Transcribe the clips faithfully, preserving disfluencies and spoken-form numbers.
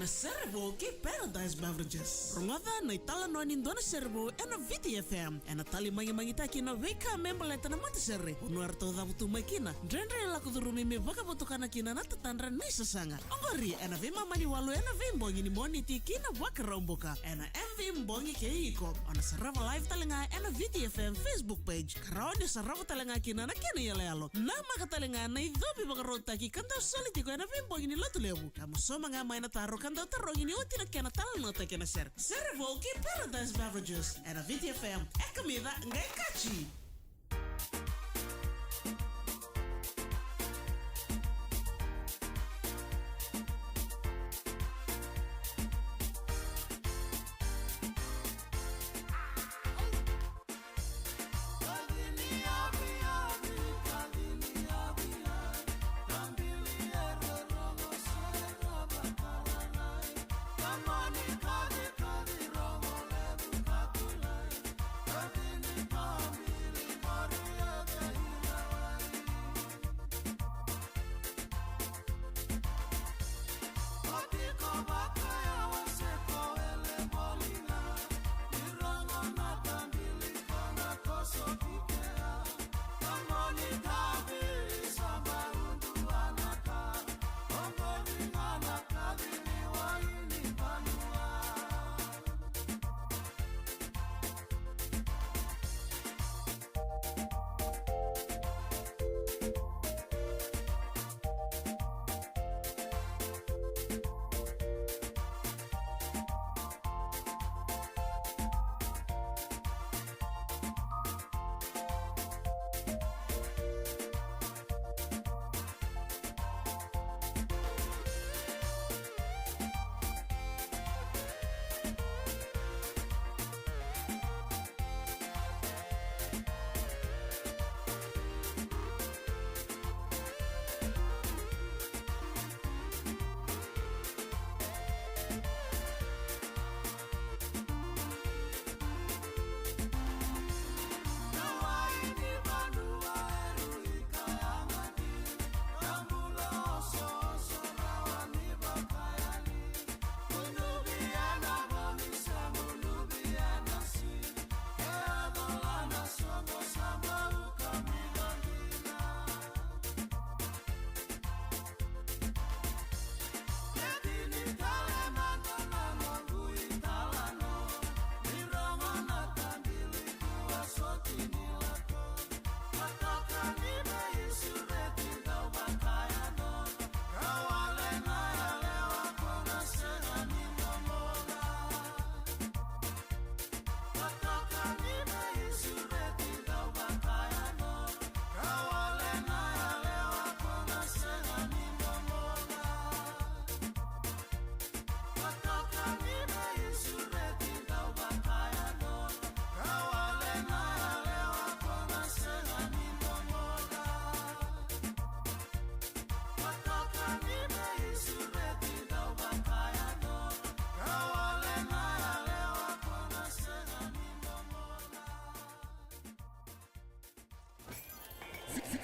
Na sere vou kei Paradise Beverages. Rogoca na italanoa ni dua na sere vou ena Viti F M. Ena tali magimagitaki na veika me baleta na matasere. Vanua eratou cavutu mai kina. Dredre lako curumi me vakavotukana kina na tatadra ni sasaga. Oqori ena veimama ni walu ena veibogi ni Moniti ki na Vakaraubuka. Ena M V Bogi kei iko. O na sarava live tale ga ena Viti F M Facebook page. Ka rawa ni sarava tale ga kina na kena iyaloyalo. Namaka tale ga na icovi vakarautaki ka dau soli tiko ena veibogi ni Lotulevu. Ka mosoma ga mai na taro ka dau tarogi ni oti na kena talanoataki ena sere. Sere vou kei Paradise Beverages. Ena Viti F M. E kamica, qai kaci.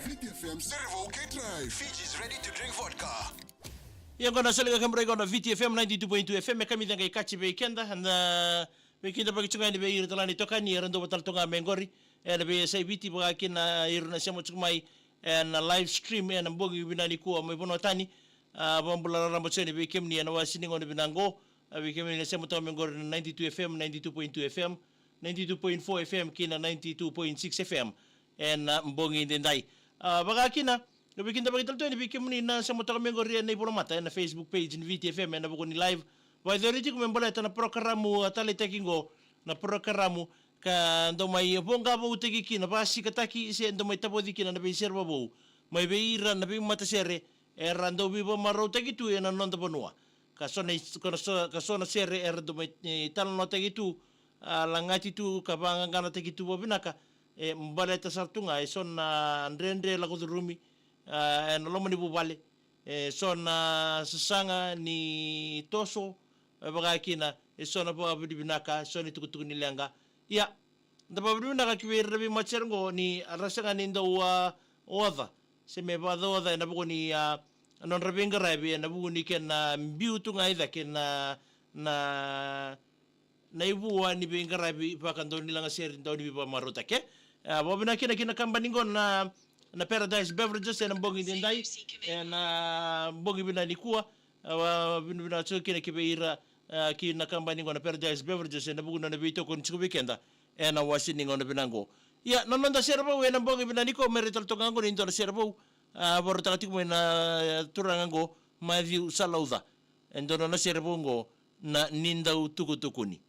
Viti F M, Cerevo, K Drive. Fiji's ready to drink vodka. Ia qo na soli ga kemudroi qo na Viti F M ninety-two point two F M, e kamica qai kaci vei keda, na veikidavaki tiko ga yani vei ira tale na itokani era dau vata tale toka ga mai qori ena veiyasai Viti, vaka kina ira na sema tiko mai ena live stream ena bogi vinaka nikua mai vanua tani. A, vakabula raraba tiko yani vei kemuni ena wase ni gauna vinaka qo. A, vei kemuni na sema toka mai qori na ninety-two F M, ninety-two point two F M, ninety-two point four F M kei na ninety-two point six F M ena bogi edaidai. A, vaka kina, na veikidavaki tale tu yani vei kemuni na sema toka mai qori ena ivolamata ena Facebook page ni Viti F M ena vuku ni live. Vakayacori tiko me baleta na porokaramu, a, taleitaki qo, na porokaramu ka dau mai voqa voutaki kina, vakasikataki se dau mai tavoci kina na veisere vovou mai vei ira na veimatasere era dau veivakamarautaki tu ena noda vanua. Ka so na is-, ka na so, ka so na sere era dau mai, e, talanoataki tu, a, lagati tu ka vaqaqanataki tu vakavinaka, e, baleta sara tu ga e so na dredre lako curumi, a, ena loma ni vuvale, e so na sasaga ni toso, e vaka kina e so na vakavinavinaka, e so na itukutuku ni leqa. Ia, da vakavinavinaka ki vei ira na veimatasere qo ni ra sega ni dau, a, oca se me vakaocaoca ena vuku ni, a, nodra veiqaravi ena vuku ni kena biu tu ga i cake na, na, na ivua ni veiqaravi vakadaunilagasere, dauniveivakamaruataki. A, vakavinavinaka kina ki na kabani qo na, na Paradise Beverages ena bogi edaidai, ena bogi vinaka nikua. A, vakavinavinaka tiko kina ki vei ira, a, ki na kabani qo na Paradise Beverages ena vuku ni nona veitokoni tiko vei keda ena wase ni gauna vinaka qo. Ia, na noda sere vou ena bogi vinaka nikua, me raica tale toka ga qo ni dua na sere vou, a, vakarautaka tiko mai na, e, turaga qo, Matthew Salauca. E dua na nona sere vou qo, na Ni Dau Tukutukuni.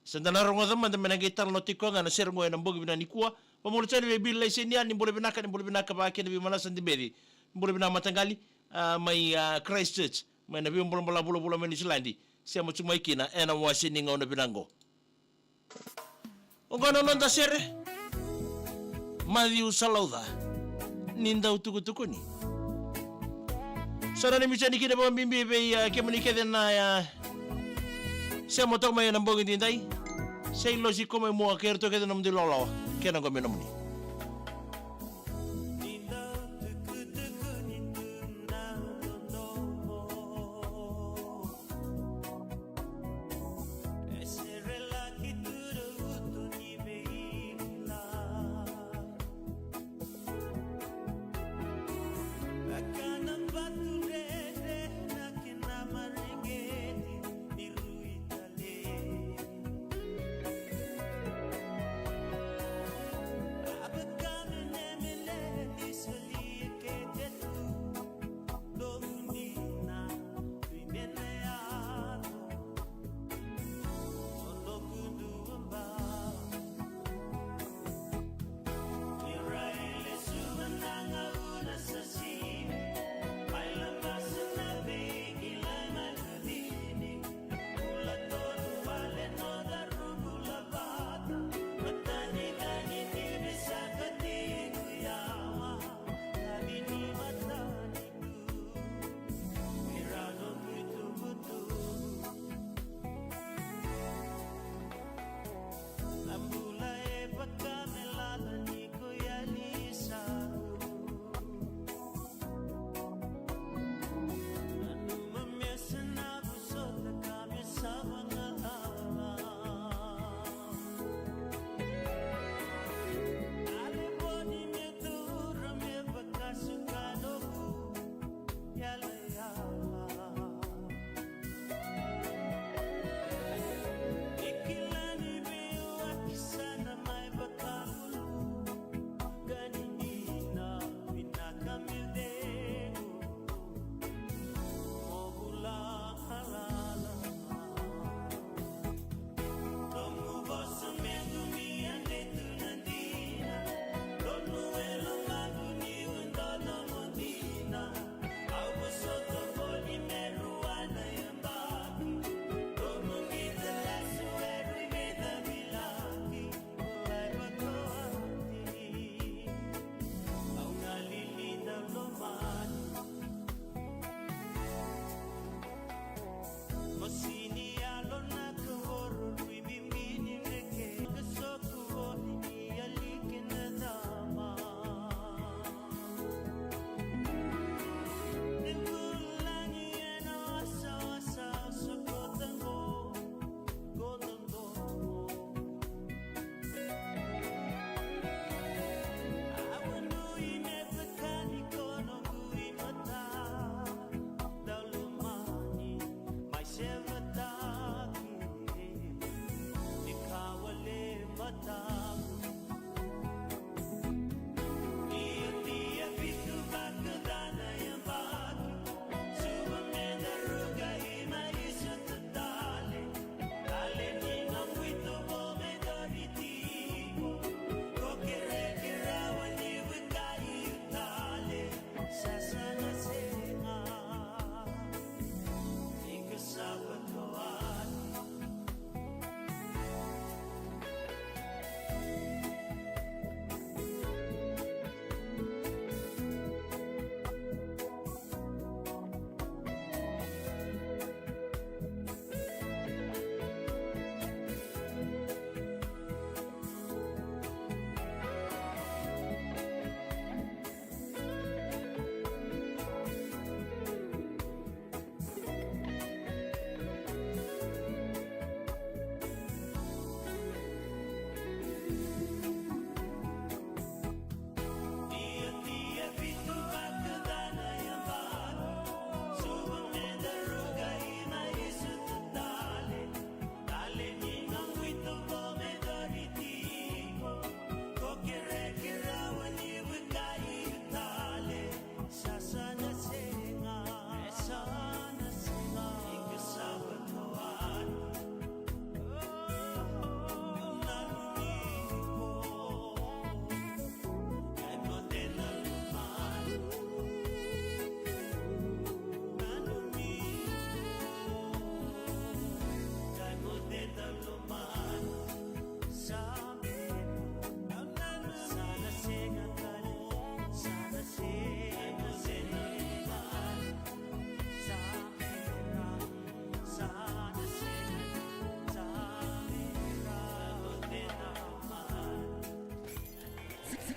Sa da na rogoca mada me na qai talanoataki koya ga na sere qo ena bogi vinaka nikua. Vakamolemole tale vei Billy Laisenia, ni bula vinaka, ni bula vinaka vaka kina vei Manasa Dibeci. Ni bula vinaka mataqali, a, mai, a, Christchurch, mai na veibolabolavu vulavula mai Niusiladi. Sema tu mai kina ena wase ni gauna vinaka qo. Oqo na noda sere. Matthew Salauca, Ni Dau Tukutukuni. Sa na nanumi tiko yani kina vakabibi vei, a, kemuni kece na, a, sema toka mai ena bogi edaidai. Sa ilosi ko mai mua kei iratou kece na nomudou ilawalawa kei na qo me nomuni.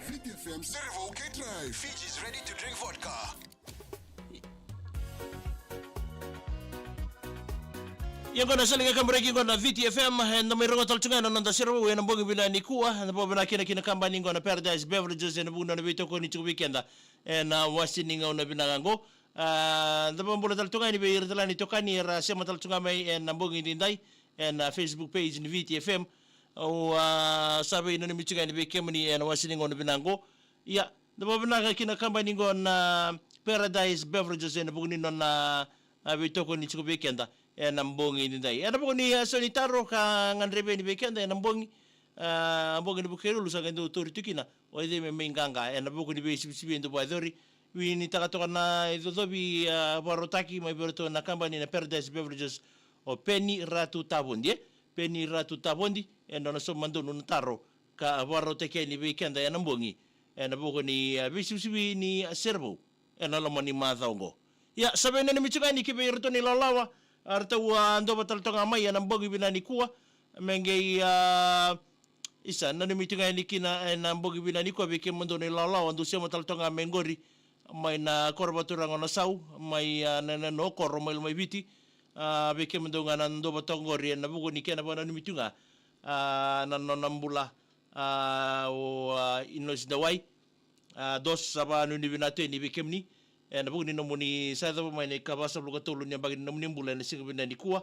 Viti F M, Servo, K Drive. Fiji's ready to drink vodka. Ia qo na sala ni kaburaki qo na Viti F M, eda mai rogo tale tu ga na noda sere vou ena bogi vinaka nikua, eda vakavinavinaka kina kina kabani qo na Paradise Beverages ena vuku ni nona veitokoni tiko vei keda ena wase ni gauna vinaka qo. A, da vakabula tale tu ga yani vei ira tale ni itokani era sema tale tu ga mai ena bogi edaidai ena Facebook page ni Viti F M. Au, a, sa veinanumi tu ga yani vei kemuni ena wase ni gauna vinaka qo. Ia, da vakavinavinaka kina kabani qo na Paradise Beverages ena vuku ni nona, a, veitokoni tiko vei keda ena bogi edaidai. Ena vuku ni, a, so ni taro ka gadrevi yani vei keda ena bogi, a, bogi ni Vukelulu sa qai dau tauri tu kina, o cei me mai qaqa ena vuku ni veisivisivi e dau vakayacori. Vinakataka toka na icocovi, a, vakarautaki mai vei iratou na kabani na Paradise Beverages, o Peni Ratu Tavodi, e? Peni Ratu Tavodi, ena nona sauma donu na taro ka vakarautaki yani vei keda ena bogi ena vuku ni, a, veisivisivi ni, a, sere vou ena loma ni macawa oqo. Ia, sa veinanumi tu ga yani ki vei iratou na ilawalawa, a, ratou, a, dova tale toka ga mai ena bogi vinaka nikua, me qai, a, isa, nanumi tu ga yani kina ena bogi vinaka nikua vei kemudou na ilawalawa dou sema tale toka ga mai qori, mai na koro vakaturaga o Nasau, mai, a, na, na, na koro mai Lomaiviti, a, vei kemudou ga na dova toka qori ena vuku ni kena vakananumi tu ga, a, na nona bula, a, o, a, Inosi Dawai. A, dou sa vakanuinui vinaka tu yani vei kemuni ena vuku ni nomuni sa yacova mai na ikavasagavulu ka tolu ni yabaki ni nomuni bula ena siga vinaka nikua.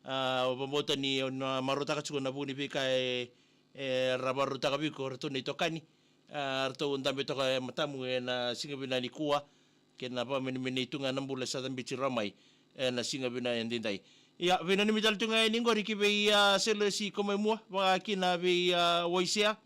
A, au vakabauta ni o na marautaka tiko na vuku ni veika e, era vakarautaka vei iko o ratou na itokani. A, ratou dabe toka e matamu ena siga vinaka nikua, kei na vakamenemenei tu ga na bula e sa cabeti rawa mai ena siga vinaka edaidai. Ia, veinanumi tale tu ga yani qori ki vei, a, Selesi Komaimua, vaka kina vei, a, Waisea,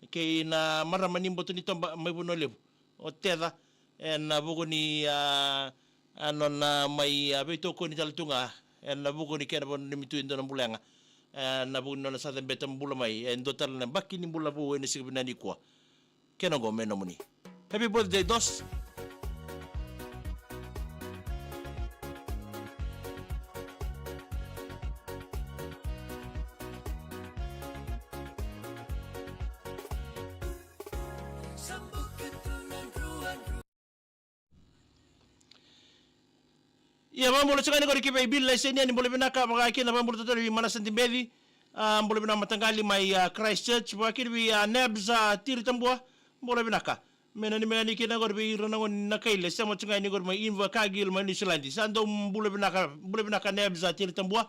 kei na marama ni Boto ni Toba mai Vanua Levu, o Teca, ena vuku ni, a, a, nona mai, a, veitokoni tale tu ga ena vuku ni kena vakananumi tu e dua na bula yaga, ena vuku ni nona sa cabeta bula mai e dua tale na yabaki ni bula vou ena siga vinaka nikua. Kena oqo me nomuni. Happy birthday, Dos. Ia, vakabula tiko yani qori ki vei Bill Laiseni, ni bula vinaka, vaka kina vakabula totolo vei Manasa Dibeci, a, bula vinaka mataqali mai, a, Christchurch, vaka kina vei, a, Nebs, a, Tiritabua, bula vinaka. Me nanumi yani kina qori vei ira na gone ni Nakaile, sema tiko ga yani qori mai Invercargill mai Niusiladi. Sa dou bula vinaka, bula vinaka Nebs, a, Tiritabua.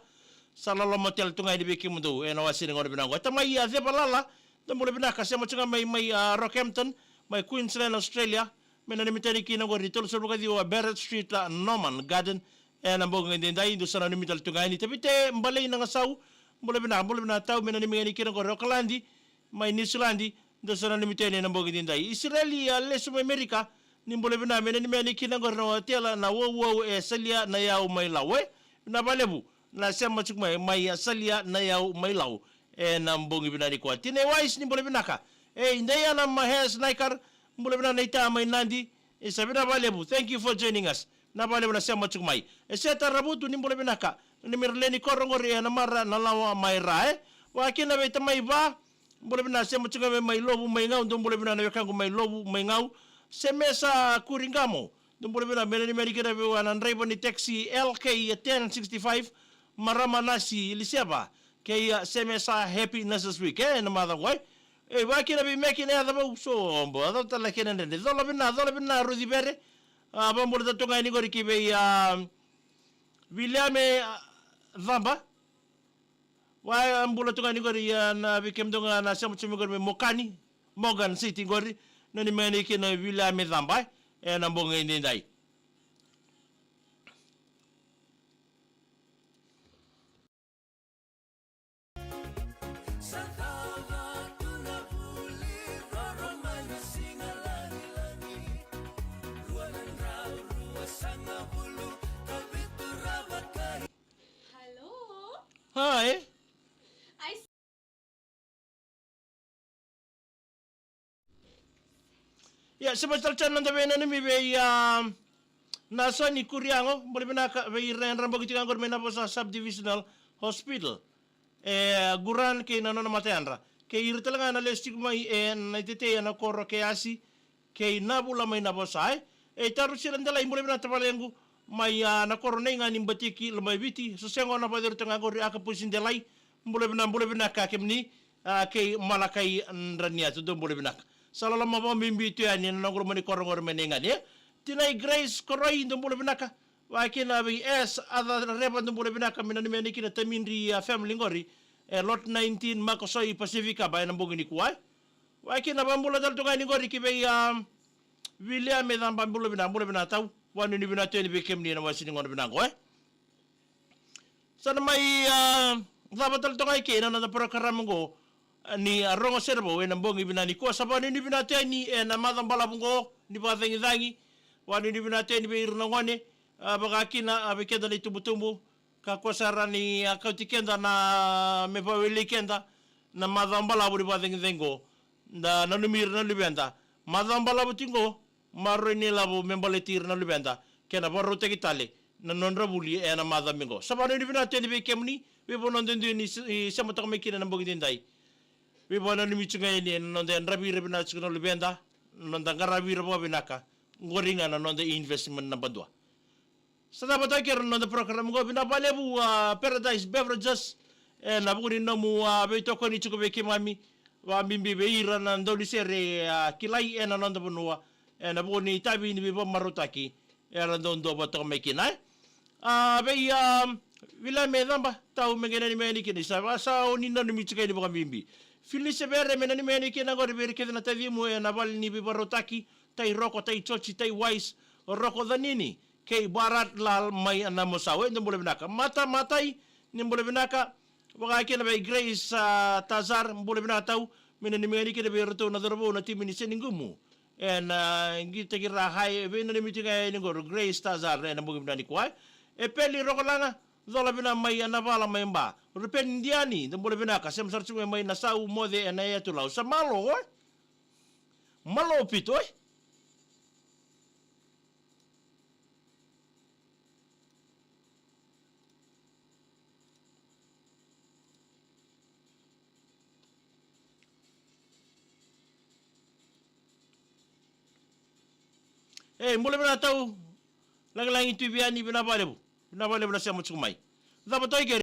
Sa loloma tale tu ga yani vei kemudou ena wase ni gauna vinaka qo. E tamai, a, Cevalala, dou bula vinaka, sema tiko ga mai, mai, a, Rockhampton, mai Queensland, Australia. Me nanumi tale kina qori, tolusagavulu ka ciwa Barrett Street, a, Norman Garden. Ena bogi edaidai, dou sa nanumi tale tu ga yani. Tavite Balei Nagasau, bula vinaka, bula vinaka tau, me nanumi yani kina qori Okaladi, mai Niusiladi, dou sa nanumi tu yani ena bogi edaidai. Isireli, a, Lesu mai Amerika, ni bula vinaka, me nanumi yani kina qori na otela na Wauwau e Salia na Yau mai Lau, e? Vinaka vakalevu na sema tiko mai, mai, a, Salia na Yau mai Lau ena bogi vinaka nikua. Tinai Wise, ni bula vinaka. Ei, Diana Mahes Naikar, bula vinaka na ita mai Nadi. Isa, vinaka vakalevu. Thank you for joining us. Vinaka vakalevu na sema tiko mai. E Seta Ravutu, ni bula vinaka. Ni Miraleni Koro qori e Namara na lawa mai Ra, e? Vaka kina vei tamai Va, bula vinaka, sema tiko mai, mai Lovu mai Gau, dou bula vinaka na wekaqu mai Lovu mai Gau. Semesa Kurigamo, dou bula vinaka, me nanumi yani kina vei au na draiva ni taxi L K ten sixty-five, marama Nasi Liseva, kei, a, Semesa, Happy Nurses Week, e, na macawa qo, e? E, vaka kina vei Meki na yaca vou, sobo, a cau tale na kena dredre. Cola vina, cola vina Ruci Vere. A, vabula tale tu ga yani qori ki vei, a, Viliame, a, Caba. Vabula tu ga yani qori, a, na vei kemudou ga na sema tu mai qori mai Mokani, Morgan City qori. Nanumi yani kina Viliame Caba, e, ena bogi edaidai. Hello. Hi. I Ia, se basi tale tiko na noda veinanumi vei, a, Nasoni Kuriago, bula vinaka, vei ira na yadra bogi tiko ga qori mai Navosa Subdivisional Hospital. E, Guran kei na nona matayadra. Kei ira tale ga na lesu tiko mai, e, na itetei ena koro Keasi, kei Navula mai Navosa, e. E, Tarusila Delai, bula vinaka tavalequ, mai, a, na koro Naiga ni Batiki, Lomaiviti, Sosego na vakacuru tiko ga qori, Akapusi Delai, bula vina, bula vinaka kemuni, a, kei Malakai Draniatu, dou bula vinaka. Sa loloma vakabibi tu yani ena noqu loma ni koro qori mai Naiga, e. Tinai Grace Koroi, dou bula vinaka. Vaka kina vei S Aca Reva, dou bula vinaka, me nanumi yani kina Tamidri, a, family qori. E, Lot nineteen, Makosoi, Pacific, a, ena bogi nikua, e. Vaka kina vabula tale tu ga yani qori ki vei, a, Viliame Caba, bula vina, bula vina tau. Vakanuinui vinaka tu yani vei kemuni ena wase ni gauna vinaka qo, e. Sa na mai, a, cava tale toka i ke na noda porokaramu qo, a, ni, a, Rogo Sere Vou ena bogi vinaka nikua. Sa vakanuinui vinaka tu yani ena macawa balavu qo ni vakacagicagi. Vakanuinui vinaka tu yani vei ira na gone, a, vaka kina, a, vei keda na itubutubu, kakua sara ni, a, kauti keda na, me vakawelei keda na macawa balavu ni vakacagicagi qo. Da nanumi ira na luveda. Macawa balavu tiko qo, maroroi na ilavo me baleti ira na luveda, kei na vakarautaki tale na nodra vuli ena macawa mai qo. Sa vakanuinui vinaka tu yani vei kemuni, veivanua duidui ni se-, ni sema toka mai kina ena bogi edaidai. Veivakananumi tiko ga yani ena noda yadravi ira vinaka tiko na luveda, na noda qaravi ira vakavinaka, qori ga na noda investment naba dua. Sa cava toka kei ira na noda program qo, vinaka vakalevu, a, Paradise Beverages, ena vuku ni nomu, a, veitokoni tiko vei keimami, vakabibi vei ira na daunisere, a, kilai ena noda vanua, ena vuku ni itavi ni veivakamarautaki era dau duavata toka mai kina, e. A, vei, a, Viliame Caba, tau me qai nanumi yani kina, sa va, sa o ni nanumi tiko yani vakabibi. Filise Vere, me nanumi yani kina qori vei ira kece na tacimu ena vale ni veivakarautaki, Tai Roko, Tai Joji, Tai Wise, Roko Canini, kei Barat Lal mai Namusau, e, dou bula vinaka. Mata Matai, ni bula vinaka. Vaka kina vei Grace, a, Tazar, bula vinaka tau. Me nanumi yani kina vei iratou na cauravou na timi ni Senigumu. Ena, a, qitaki ra hai, veinanumi tiko ga yani qori Grace Tazar ena bogi vinaka nikua. E Peli Rokolaga, cola vina mai Navala mai Ba. Rupeni Diani, dou bula vinaka, sema sara tiko mai Nasau, Moce ena yatu Lau. Sa malo, e? Malo pito, e? E, bula vinaka tau. Lagilagi Tui Viani, vinaka vakalevu. Vinaka vakalevu na sema tiko mai. Cava toka i ke,